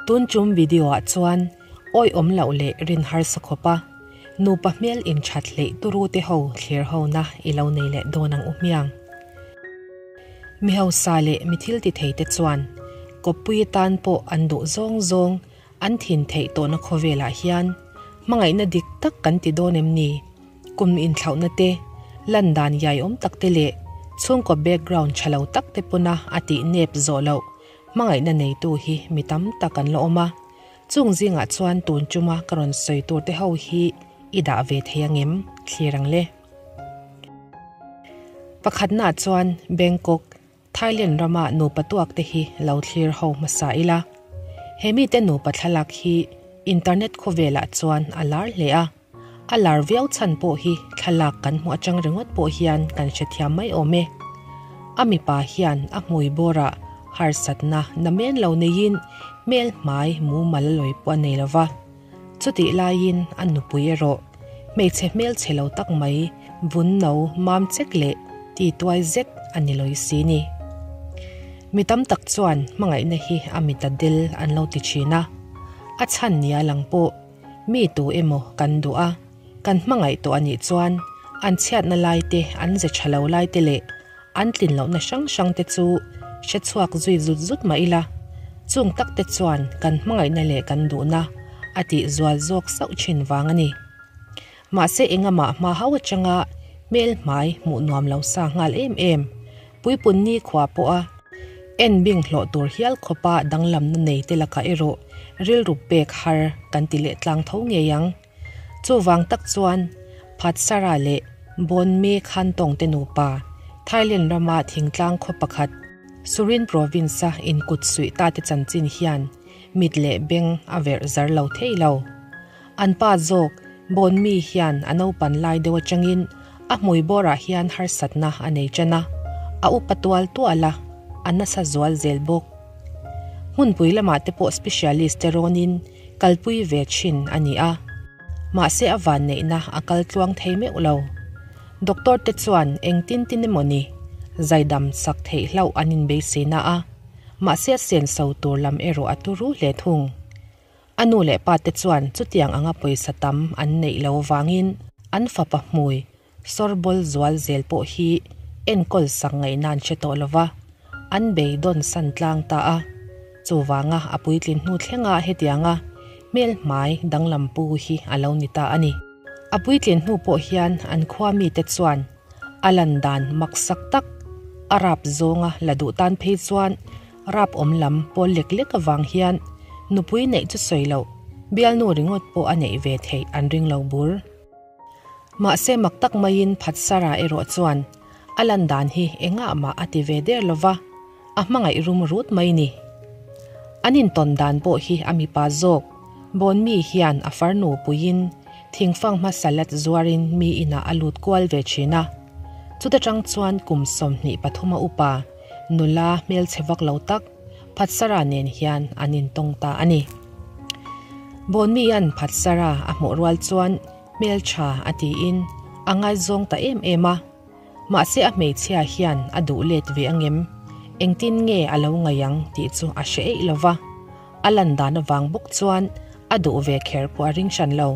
Tun tum video ah chuan awi awm loh leh rin harsa khawp a, nupa hmel inthat hleih turu te ho thlir ho na i lo nei leh dawn ang u hmiang. Mi hausa leh mi thil ti thei te chuan kawppui tan pawh an duh zawng zawng an thin theih tawhna khawvelah hian hmangaihna dik tak kan ti dawn em ni? Kum inthlauhna te, lan dan iaiawm tak te leh chhungkaw background tha lo tak te pawna a tih nep zawh loh hmangaihna neitu hi mi tam tak an la awm a. Chung zingah chuan tun tuma ka rawn sawi tur te ho hi i dah ve thei angem? Thlir ang le. Pakhatnaah chuan Bangkok, Thailand rama nupa tuak te hi lo thlir ho hmasa ila. He mite nupa thlalak hi internet khawvelah chuan a lar hle a. A lar viau chhan pawh hi thlalak kan hmuh atang ringawt pawh hian kan hrethiam mai awm e. A mipa hian a hmui bawrah harsatna namen lo neiin hmel hmai mumal a lawi pawh a nei lova. Chutih laiin a nupui erawh hmeichhe hmelchhe lo tak mai vun no mam chek leh ti tuai zet a ni lawi si ni. Mi tam tak chuan hmangaihna hi a mita del an lo ti thin a, a chhan nia lang pawh mi tu emaw kan duh a, kan hmangaih tawh a nih chuan an chhiatna lai te, an ze tha lo lai te leh an tlin lohna hrang hrang te chu hre chhuak zui zut zut mah ila, chung tak te chuan kan hmangaihna leh kan duhna a tih zual zawk sauh thin vang a ni. Mahse engamah hma hau atanga hmel hmai hmuh nuam lo sa nghal em em, puipun ni khua pawha en bing hlawh tur hial khawpa danglamna nei te lakah erawh rilru pek har kan ti leh tlang tho ngei ang. Chuvang tak chuan Phatsara leh Bonmi Khantong te nupa Thailand rama thingtlang khaw pakhat Surin Province-a inkut suih ta te chanchin hian mit leh beng a verh zar lo thei lo. An pa zawk Bonmi hian a naupan lai deuh atangin a hmui bawrah hian harsatna a nei tan a, a upa tual tual a, a nasa zual zel bawk. Hmunpui lamah te pawh specialist te rawnin Kalpui ve thin a ni a, mahse a vanneihna a kal tluang thei meuh lo. Doctor te chuan engtin tin emaw ni zaidam sak theih hlauh an inbeisei na a, mahse a senso tur lam erawh a turu hle thung. A nu leh pa te chuan chutiang anga pawisa tam an neih lo vangin an fapa hmui Sawrbawl zual zel pawh hi enkawl sak ngaihna an hre tawh lo va, an beidawn san tlang ta a. Chuvanga a puitlin hnu thlenga hetianga hmel hmai danglam pu hi a lo ni ta a ni. A puitlin hnu pawh hian an khua mite chuan a lan dan maksak tak a rap zawnga la duh tan phei chuan rap awm lam pawl lek lek avang hian nupui neih chu sawi loh bialnu ringawt pawh a neih ve theih an ring lo bur. Mahse mak tak maiin Phatsara erawh chuan a lan dan hi engah mah a ti ve der lova, a hmangaih rum rut mai ni. An intawn dan pawh hi a mipa zawk, Bawnmi hian a farnu puiin thingfang hmasa lat zuarin mi inah a lut kual ve thin a. Chuta tang chuan kum 23 a upa, nula hmelchhe vak lo tak Phatsara nen hian an intawng ta a ni. Bawnmian Phatsara a hmuh rual chuan hmeltha a tiin a ngaizawng ta em em a. Mahse a hmeichhia hian a duh let ve angem? Engtin nge a lo ngaih ang tih chu a hre eih lo va. A lan dan avang bawk chuan a duh ve kher pawh a ring hran lo.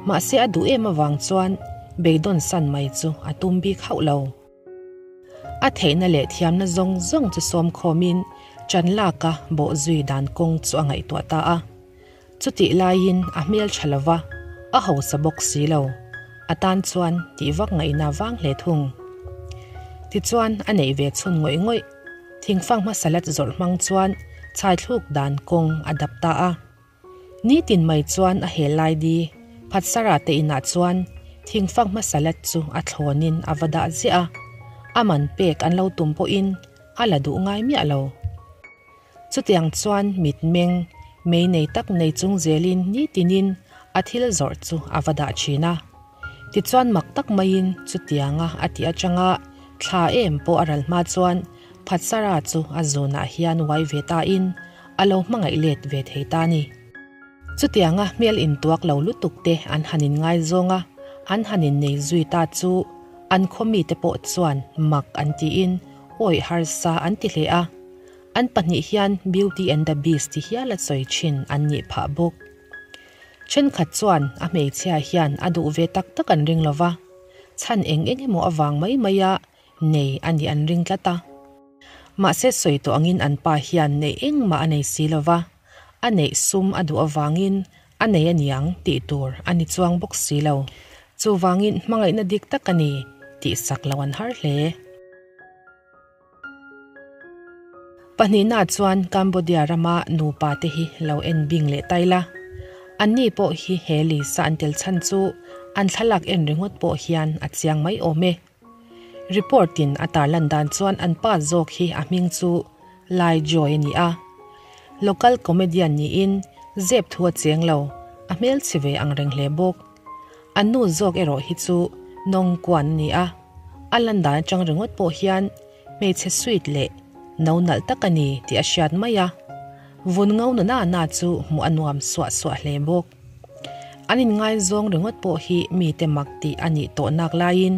Mahse a duh em avang chuan beidawn san mai chu a tum bik hauh lo. A theihna leh thiamna zawng zawng chu sawm khawmin ṭan laka bawh zui dan kawng chu a ngaihtuah ta a. Chutih laiin a hmel ṭha lo va, a hausa bawk si lo. A tan chuan tih vak ngaihna vang hle thung. Tichuan a neih ve chhun ngawih ngawih, thingfang hmasa lat zawrh hmang chuan chhaithluk dan kawng a dap ta a. Nitin mai chuan a hel lai di Phatsara te inah chuan thingfang hmasa lat chu a thlawnin a va dah ziah a, a man pek an lo tum pawhin a la duh ngai miah lo. Chutiang chuan mitmeng mei nei tak nei chung zelin nitinin a thil zawrh chu a va dah thin a. Tichuan mak tak maiin chutianga a tih atanga thla em pawh a ral hma chuan Phatsara chu a zunah hian uai ve tain a lo hmangaih let ve thei ta ni. Chutianga hmel intuak lo lutuk te an han inngaizawng a, an han innei zui ta chu an khaw mite pawh chuan mak an tiin awih harsa an ti hle a. An pahnih hian Beauty and the Beast ti hiala sawi thin an nih phah bawk. Thenkhat chuan a hmeichhia hian a duh ve tak tak an ring lova, chhan eng eng emaw avang mai maia nei a nih an ring tlat a. Mahse sawi tawh angin an pa hian neih engmah a nei si lova, a neih sum a duh avangin a nei a niang tih tur a ni chuang bawk si lo. Chuvangin hmangaihna dik tak a ni tih sak lo an har hle. Pahnihna chuan Cambodia rama nupa te hi lo en bing leh tai la. Anni pawh hi he lisa an tel chhan chu an thlalak en ringawt pawh hian a chiang mai awm e. Report in a tarlan dan chuan an pa zawk hi a hming chu Lai Joy a ni a. Local comedian niin zep thu a cheng lo, a hmelchhe ve ang reng hle bawk. An nu zawk erawh hi chu Nong Kuan a ni a, a lan dan atang ringawt pawh hian hmeichhe sweet leh no nalh tak a ni tih a hriat mai a, vun ngo na na na chu hmuh a nuam suah suah hle bawk. An inngaizawng ringawt pawh hi mite mak tih a nih tawh nak laiin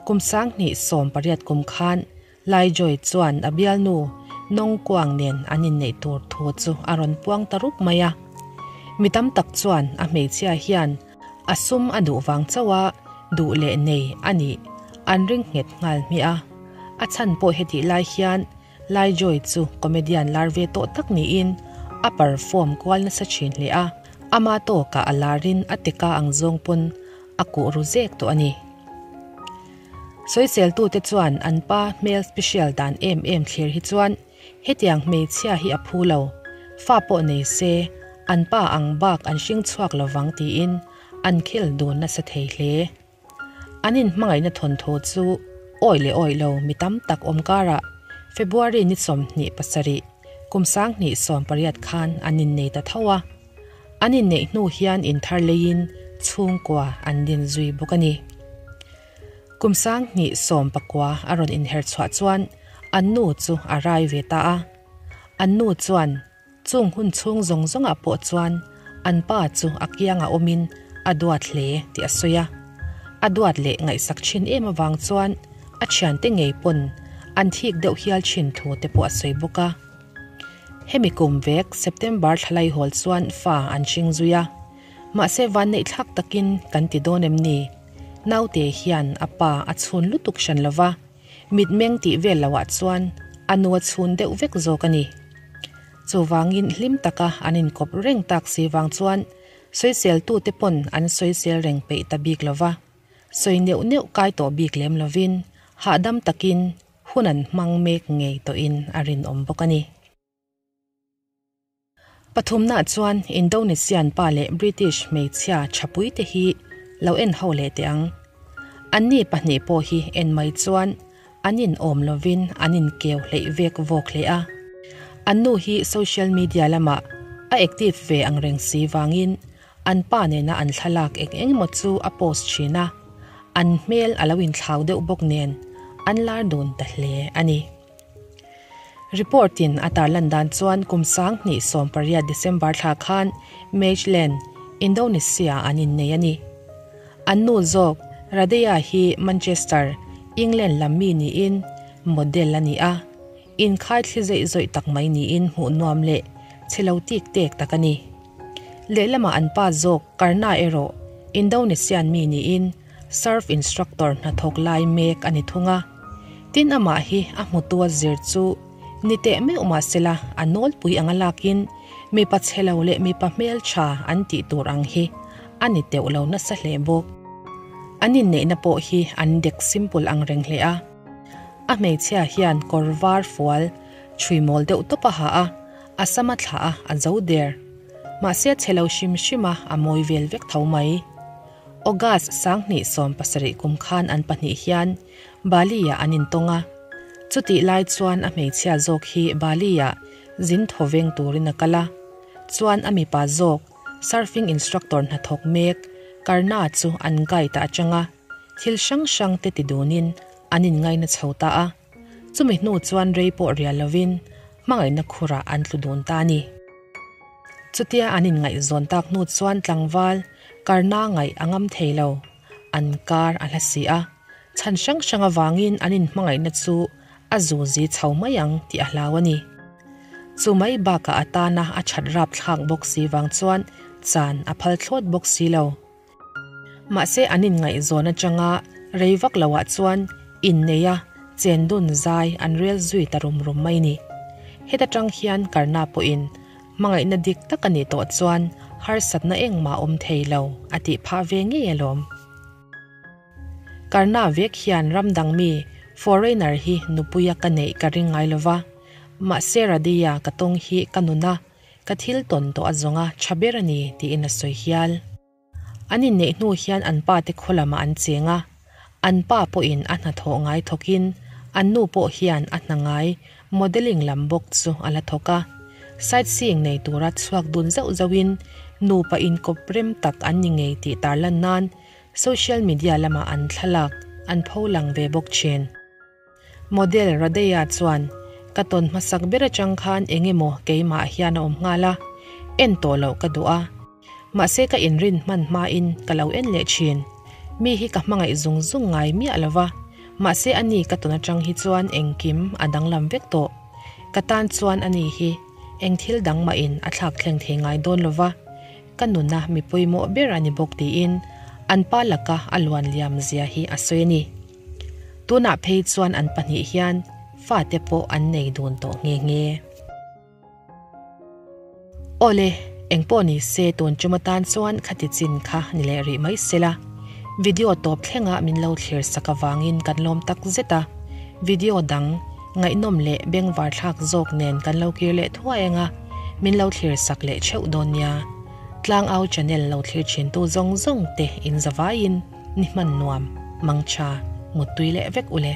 kum 2018 kum khan Lai Joy chuan a bialnu Nong Kuang nen an inneih tur thu chu a rawn puang ta rup mai a. Mi tam tak chuan a hmeichhia hian a sum a duh vang chauh a duh leh nei a nih an ring nghet nghal hmiah a. A chhan pawh hetih lai hian Lai Joy chu comedian lar ve tawh tak niin a perform kual nasa thin hle a, ama tawkah a larin a teka ang zawng pawn a kuh ru zek tawh a ni. Sawiseltute chuan an pa hmel special dan em em thlir hi chuan hetiang hmeichhia hi a phu lo, fa pawh nei se an pa ang bak an hring chhuak lovang tiin an khel dun nasa thei hle. An inhmangaihna thawnthu chu awi leh awi lo mi tam tak awm karah February ni 27, kum 2018 khan an innei ta tho a. An inneih hnu hian inthar leiin chhungkua an din zui bawk a ni. Kum 2019 a rawn inher chhuah chuan an nu chu a rai ve ta a. An nu chuan chung hun chhung zawng zawngah pawh chuan an pa chu a kiangah awmin a duat hle tih a sawi a. A duat leh ngaihsak thin em avang chuan a thiante ngei pawn an thik deuh hial thin thu te pawh a sawi bawk a. Hemi kum vek September thlalai hawl chuan fa an hring zui a, mahse vanneih thlak takin kan ti dawn em ni? Naute hian a pa a chhun lutuk hran lova, mitmeng tih vel loah chuan a nu a chhun deuh vek zawk a ni. Chuvangin hlim taka an inkawp reng tak si vang chuan sawiseltute pawn an sawisel reng peih ta bik lova, sawi neuh neuh kai tawh bik lem lovin hahdam takin Hun an hmang mek ngei tawhin a rinawm bawk a ni. Pathumnaah chuan Indonesian pa leh British hmeichhia thapuite hi lo en ho leh teh ang. Anni pahnih pawh hi en mai chuan an inawm lovin an inkeu hleih vek vawk hle a. An nu hi social media lamah a active ve ang reng si vangin An pa nena an thlalak eng eng emaw chu a post thin a, an hmel a lo inthlau deuh bawk nen an lar dun ta hle a ni. Report in a tarlan dan chuan kum 2018 December thla khan Mageland, Indonesia an innei a ni. An nu zawk Radeya hi Manchester, England lam mi niin model a ni a, inkhaithli zeih zawih tak mai niin hmuh nuam leh chhe lo tik tek tak a ni. Lehlamah an pa zawk Karna erawh Indonesian mi niin surf instructor hnathawk lai mek a ni thung a. Tin amah hi a hmutu a zir chu ni teh meuh mahsela a nawlpui anga lakin mipa chhe lo leh mipa hmeltha an tih tur ang hi a ni teuh lo nasa hle bawk. An inneihna pawh hi an dek simple ang reng hle a. A hmeichhia hian kawr var fual chhui mawl deuh tawp a ha a. A sam a thlah a, a zo der. Mahse a chhe lo hrim hrim a, a mawi vel vek tho mai. August 2017 kum khan an pahnih hian Bali-ah an intawng a. Chutih lai chuan a hmeichhia zawk hi Bali-ah zin thaw veng turin a kal a. Chuan a mipa zawk surfing instructor hnathawk mek Karna chu an guide-ah a chang a, thil hrang hrang te ti dunin an inngaina chho ta a. Chumi hnu chuan rei pawh rial lovin hmangaihna khurah an tlu dun ta a ni. Chutia an inngaihzawn tak hnu chuan tlangval karna ngaih a ngam thei lo, an kar a hla si a, chhan hrang hrang avangin an inhmangaihna chu a zu zi chho mai ang tih a hlau a ni. Chu mai bakah a tana a that rapthlak bawk si vang chuan chan a phal thlawt bawk si lo. Mahse an inngaihzawn atanga rei vak loah chuan inneia chendun zai an rel zui ta rum rum mai ni. Heta tang hian Karna pawhin hmangaihna dik tak a nih tawh chuan harsatna engmah awm thei lo a tih phah ve ngei alawm. Karna vek hian ram dang mi foreigner hi nupuia ka neih ka ring ngai lova, mahse Radia ka tawng hi ka nuna ka thil tawn tawh a zawnga tha ber a ni tiin a sawi hial. An inneih hnu hian an pa te khaw lamah an cheng a, an pa pawhin a hnathawh ngai thawkin an nu pawh hian a hna ngai modelling lam bawk chu a la thawk a. Sightseeing nei tura chhuak dun zauh zauhin nupa inkawp rem tak an ni ngei tih tarlan nan social media lamah an thlalak an pho lang ve bawk thin. Model Radeya chuan, Ka tawn hmasak ber atang khan eng emaw keimah hian a awm nghal a, en tawh loh ka duh a. Mahse ka inrin hman hmain ka lo en leh thin. Mi hi ka hmangaih zung zung ngai miah lo va, mahse ani ka tawn atang hi chuan engkim a danglam vek tawh. Ka tan chuan ani hi eng thil dang mahin a thlak thleng thei ngai dawn lo va, ka nuna mi pawimawh ber a ni bawk tiin an pa laka a luan liam zia hi a sawi a ni. Tunah phei chuan an pahnih hian fate pawh an nei dun tawh nghe nghe. Awle, engpawh ni se tun tum atan chuan khati chin kha ni leh rih mai sela. Video tawp thlengah min lo thlir sak avangin kan lawm tak zet a. Video dang ngaihnawm leh bengvar thlak zawk nen kan lo kir leh thuai anga min lo thlir sak leh theuh dawn nia. Tlangau channel lo thlir thintu zawng zawng te in zavaiin ni hman nuam, mangtha, muttui leh vek ule.